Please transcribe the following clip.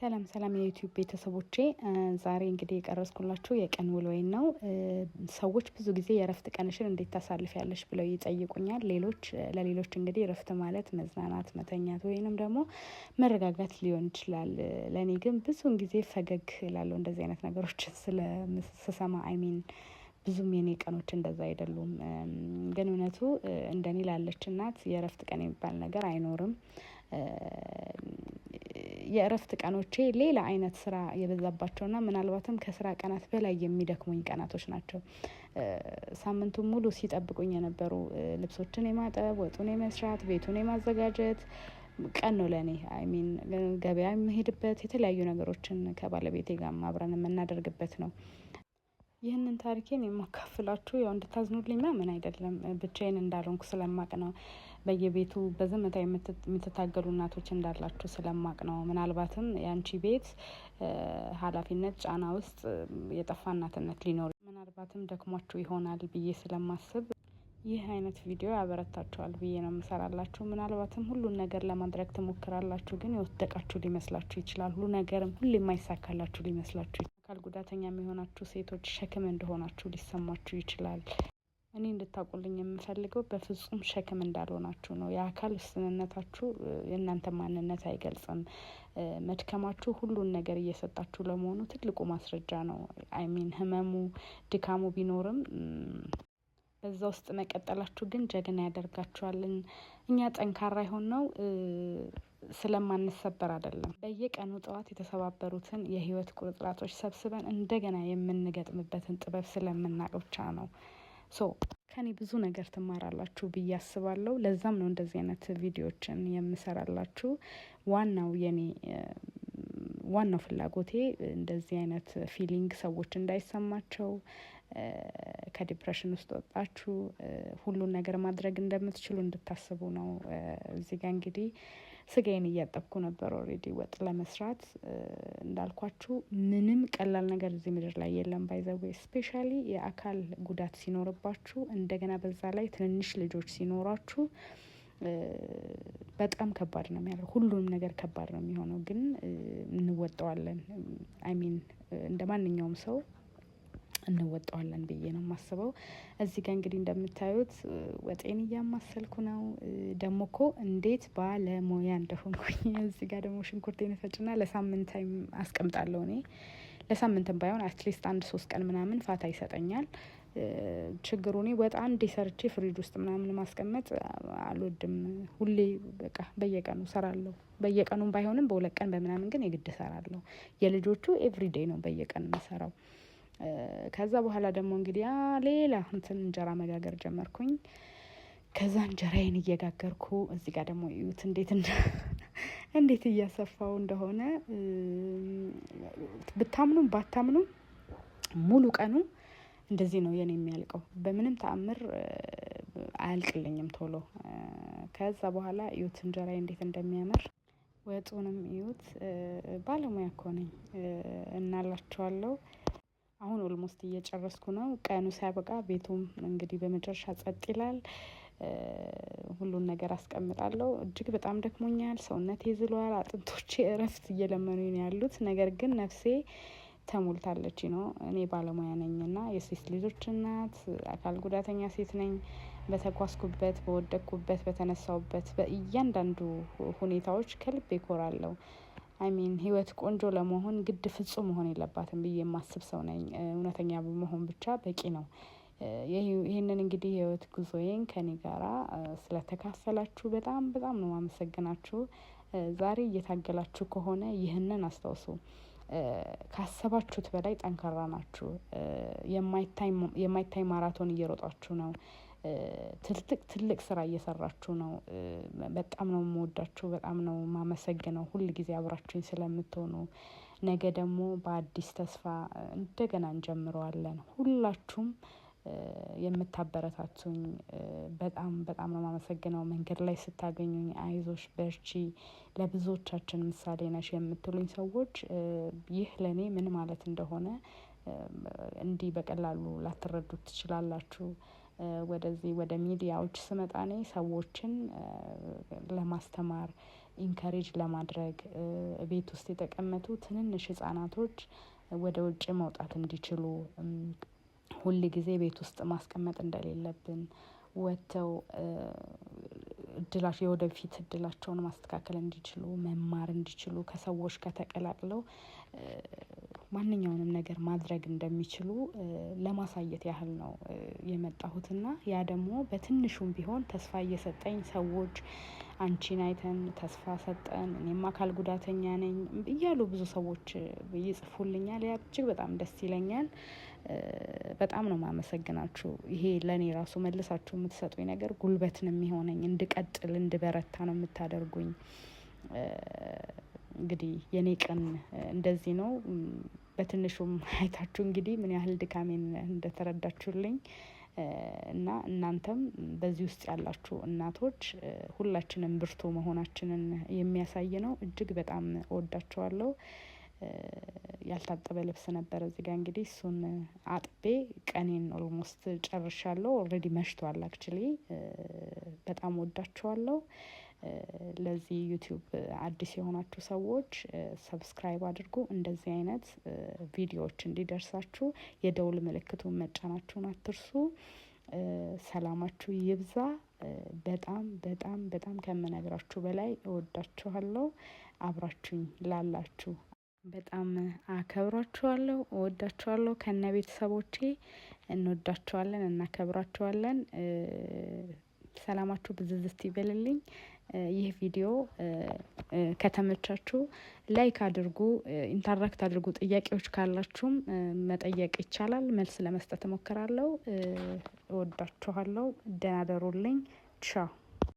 ሰላም ሰላም የዩቲዩብ ቤተሰቦቼ፣ ዛሬ እንግዲህ የቀረጽኩላችሁ የቀን ውሎዬን ነው። ሰዎች ብዙ ጊዜ የእረፍት ቀንሽን እንዴት ታሳልፊያለሽ ብለው ይጠይቁኛል። ለሌሎች እንግዲህ እረፍት ማለት መዝናናት፣ መተኛት ወይንም ደግሞ መረጋጋት ሊሆን ይችላል። ለእኔ ግን ብዙውን ጊዜ ፈገግ እላለሁ እንደዚህ አይነት ነገሮችን ስለስሰማ። I mean ብዙም የኔ ቀኖች እንደዛ አይደሉም። ግን እውነቱ እንደኔ ላለች እናት የእረፍት ቀን የሚባል ነገር አይኖርም። የእረፍት ቀኖቼ ሌላ አይነት ስራ የበዛባቸውና ምናልባትም ከስራ ቀናት በላይ የሚደክሙኝ ቀናቶች ናቸው። ሳምንቱን ሙሉ ሲጠብቁኝ የነበሩ ልብሶችን የማጠብ፣ ወጡን የመስራት፣ ቤቱን የማዘጋጀት ቀን ነው ለእኔ። I mean ገበያ የምሄድበት፣ የተለያዩ ነገሮችን ከባለቤቴ ጋር አብረን የምናደርግበት ነው። ይህንን ታሪኬን የማካፍላችሁ ያው እንድታዝኑልኝ ምናምን አይደለም፣ ብቻዬን እንዳልሆንኩ ስለማቅ ነው። በየቤቱ በዝምታ የምትታገሉ እናቶች እንዳላችሁ ስለማቅ ነው። ምናልባትም የአንቺ ቤት ኃላፊነት ጫና ውስጥ የጠፋ እናትነት ሊኖር፣ ምናልባትም ደክሟችሁ ይሆናል ብዬ ስለማስብ ይህ አይነት ቪዲዮ ያበረታችኋል ብዬ ነው የምሰራላችሁ። ምናልባትም ሁሉን ነገር ለማድረግ ትሞክራላችሁ፣ ግን የወደቃችሁ ሊመስላችሁ ይችላል። ሁሉ ነገርም ሁሌ የማይሳካላችሁ ሊመስላችሁ፣ አካል ጉዳተኛ የሚሆናችሁ ሴቶች ሸክም እንደሆናችሁ ሊሰማችሁ ይችላል። እኔ እንድታውቁልኝ የምፈልገው በፍጹም ሸክም እንዳልሆናችሁ ነው። የአካል ውስንነታችሁ የእናንተ ማንነት አይገልጽም። መድከማችሁ ሁሉን ነገር እየሰጣችሁ ለመሆኑ ትልቁ ማስረጃ ነው። I mean ህመሙ ድካሙ ቢኖርም በዛ ውስጥ መቀጠላችሁ ግን ጀግና ያደርጋችኋል። እኛ ጠንካራ የሆንነው ስለማንሰበር አይደለም። በየቀኑ ጠዋት የተሰባበሩትን የህይወት ቁርጥራጮች ሰብስበን እንደገና የምንገጥምበትን ጥበብ ስለምናቅ ብቻ ነው። So ከኔ ብዙ ነገር ትማራላችሁ ብዬ አስባለሁ። ለዛም ነው እንደዚህ አይነት ቪዲዮችን የምሰራላችሁ። ዋናው የኔ ዋናው ፍላጎቴ እንደዚህ አይነት feeling ሰዎች እንዳይሰማቸው፣ ከ depression ውስጥ ወጣችሁ ሁሉን ነገር ማድረግ እንደምትችሉ እንድታስቡ ነው። እዚህ ጋ እንግዲህ ስጋዬን እያጠብኩ ነበር already ወጥ ለመስራት። እንዳልኳችሁ ምንም ቀላል ነገር እዚህ ምድር ላይ የለም። By the way, especially የአካል ጉዳት ሲኖርባችሁ፣ እንደገና በዛ ላይ ትንንሽ ልጆች ሲኖራችሁ በጣም ከባድ ነው የሚያደርገው። ሁሉንም ነገር ከባድ ነው የሚሆነው፣ ግን እንወጣዋለን። I mean እንደ ማንኛውም ሰው እንወጣዋለን ብዬ ነው የማስበው። እዚህ ጋር እንግዲህ እንደምታዩት ወጤን እያማሰልኩ ነው። ደግሞ እኮ እንዴት ባለሙያ እንደሆንኩኝ። እዚህ ጋር ደግሞ ሽንኩርቴን እፈጭና ለሳምንት time አስቀምጣለሁ። እኔ ለሳምንትም ባይሆን at least አንድ 3 ቀን ምናምን ፋታ ይሰጠኛል። ችግሩ እኔ ወጥ አንዴ ሰርቼ ፍሪጅ ውስጥ ምናምን ማስቀመጥ አልወድም። ሁሌ በቃ በየቀኑ እሰራለሁ። በየቀኑም ባይሆንም በ2 ቀን በምናምን ግን የግድ እሰራለሁ። የልጆቹ everyday ነው በየቀኑ የምሰራው። ከዛ በኋላ ደግሞ እንግዲህ ሌላ እንትን እንጀራ መጋገር ጀመርኩኝ። ከዛ እንጀራዬን እየጋገርኩ እዚህ ጋር ደግሞ እዩት እንዴት እያሰፋው እንደሆነ። ብታምኑም ባታምኑም ሙሉ ቀኑ እንደዚህ ነው የኔ የሚያልቀው። በምንም ተአምር አያልቅልኝም ቶሎ። ከዛ በኋላ እዩት እንጀራዬ እንዴት እንደሚያምር፣ ወጡንም እዩት። ባለሙያ እኮ ነኝ እናላችኋለሁ። አሁን almost እየጨረስኩ ነው። ቀኑ ሲያበቃ ቤቱም እንግዲህ በመጨረሻ ጸጥ ይላል። ሁሉን ነገር አስቀምጣለሁ። እጅግ በጣም ደክሞኛል። ሰውነቴ ዝሏል። አጥንቶቼ እረፍት እየለመኑኝ ነው ያሉት። ነገር ግን ነፍሴ ተሞልታለች ነው። እኔ ባለሙያ ነኝ እና የሴት ልጆች እናት፣ አካል ጉዳተኛ ሴት ነኝ። በተጓዝኩበት፣ በወደቅኩበት፣ በተነሳሁበት በእያንዳንዱ ሁኔታዎች ከልቤ እኮራለሁ። I mean ህይወት ቆንጆ ለመሆን ግድ ፍጹም መሆን የለባትም ብዬ የማስብ ሰው ነኝ። እውነተኛ መሆን ብቻ በቂ ነው። ይህንን እንግዲህ የህይወት ጉዞዬን ከኔ ጋራ ስለተካፈላችሁ በጣም በጣም ነው ማመሰግናችሁ። ዛሬ እየታገላችሁ ከሆነ ይህንን አስታውሱ። ካሰባችሁት በላይ ጠንካራ ናችሁ። የማይታይ ማራቶን እየሮጣችሁ ነው። ትልቅ ትልቅ ስራ እየሰራችሁ ነው። በጣም ነው የምወዳችሁ፣ በጣም ነው የማመሰግነው ሁል ጊዜ አብራችሁኝ ስለምትሆኑ። ነገ ደግሞ በአዲስ ተስፋ እንደገና እንጀምረዋለን። ሁላችሁም የምታበረታቱኝ በጣም በጣም ነው የማመሰግነው። መንገድ ላይ ስታገኙኝ አይዞሽ፣ በርቺ፣ ለብዙዎቻችን ምሳሌ ነሽ የምትሉኝ ሰዎች ይህ ለእኔ ምን ማለት እንደሆነ እንዲህ በቀላሉ ላትረዱት ትችላላችሁ። ወደዚህ ወደ ሚዲያዎች ስመጣ እኔ ሰዎችን ለማስተማር፣ Encourage ለማድረግ፣ ቤት ውስጥ የተቀመጡ ትንንሽ ህጻናቶች ወደ ውጭ መውጣት እንዲችሉ፣ ሁል ጊዜ ቤት ውስጥ ማስቀመጥ እንደሌለብን፣ ወጥተው እድላቸው የወደፊት እድላቸውን ማስተካከል እንዲችሉ፣ መማር እንዲችሉ፣ ከሰዎች ጋር ተቀላቅለው ማንኛውንም ነገር ማድረግ እንደሚችሉ ለማሳየት ያህል ነው የመጣሁትና ያ ደግሞ በትንሹም ቢሆን ተስፋ እየሰጠኝ፣ ሰዎች አንቺን አይተን ተስፋ ሰጠን፣ እኔም አካል ጉዳተኛ ነኝ እያሉ ብዙ ሰዎች ይጽፉልኛል። ያ እጅግ በጣም ደስ ይለኛል። በጣም ነው ማመሰግናችሁ። ይሄ ለእኔ ራሱ መልሳችሁ የምትሰጡኝ ነገር ጉልበት ነው የሚሆነኝ፣ እንድቀጥል እንድበረታ ነው የምታደርጉኝ። እንግዲህ የኔ ቀን እንደዚህ ነው። በትንሹም አይታችሁ እንግዲህ ምን ያህል ድካሜን እንደተረዳችሁልኝ እና እናንተም በዚህ ውስጥ ያላችሁ እናቶች ሁላችንም ብርቱ መሆናችንን የሚያሳይ ነው። እጅግ በጣም እወዳችኋለሁ። ያልታጠበ ልብስ ነበር እዚህ ጋር፣ እንግዲህ እሱን አጥቤ ቀኔን almost ጨርሻለሁ። Already መሽቷል actually። በጣም እወዳችኋለሁ። ለዚህ YouTube አዲስ የሆናችሁ ሰዎች subscribe አድርጉ። እንደዚህ አይነት ቪዲዮዎች እንዲደርሳችሁ የደውል ምልክቱን መጫናችሁን አትርሱ። ሰላማችሁ ይብዛ። በጣም በጣም በጣም ከምነግራችሁ በላይ እወዳችኋለሁ። አብራችሁኝ ላላችሁ በጣም አከብራችኋለሁ፣ እወዳችኋለሁ። ከነ ቤተሰቦቼ እንወዳችኋለን፣ እናከብራችኋለን። ሰላማችሁ ብዝዝት ይበልልኝ። ይህ ቪዲዮ ከተመቻችሁ like አድርጉ፣ interact አድርጉ። ጥያቄዎች ካላችሁም መጠየቅ ይቻላል። መልስ ለመስጠት እሞክራለሁ። እወዳችኋለሁ። ደህና ደሩልኝ። ቻው።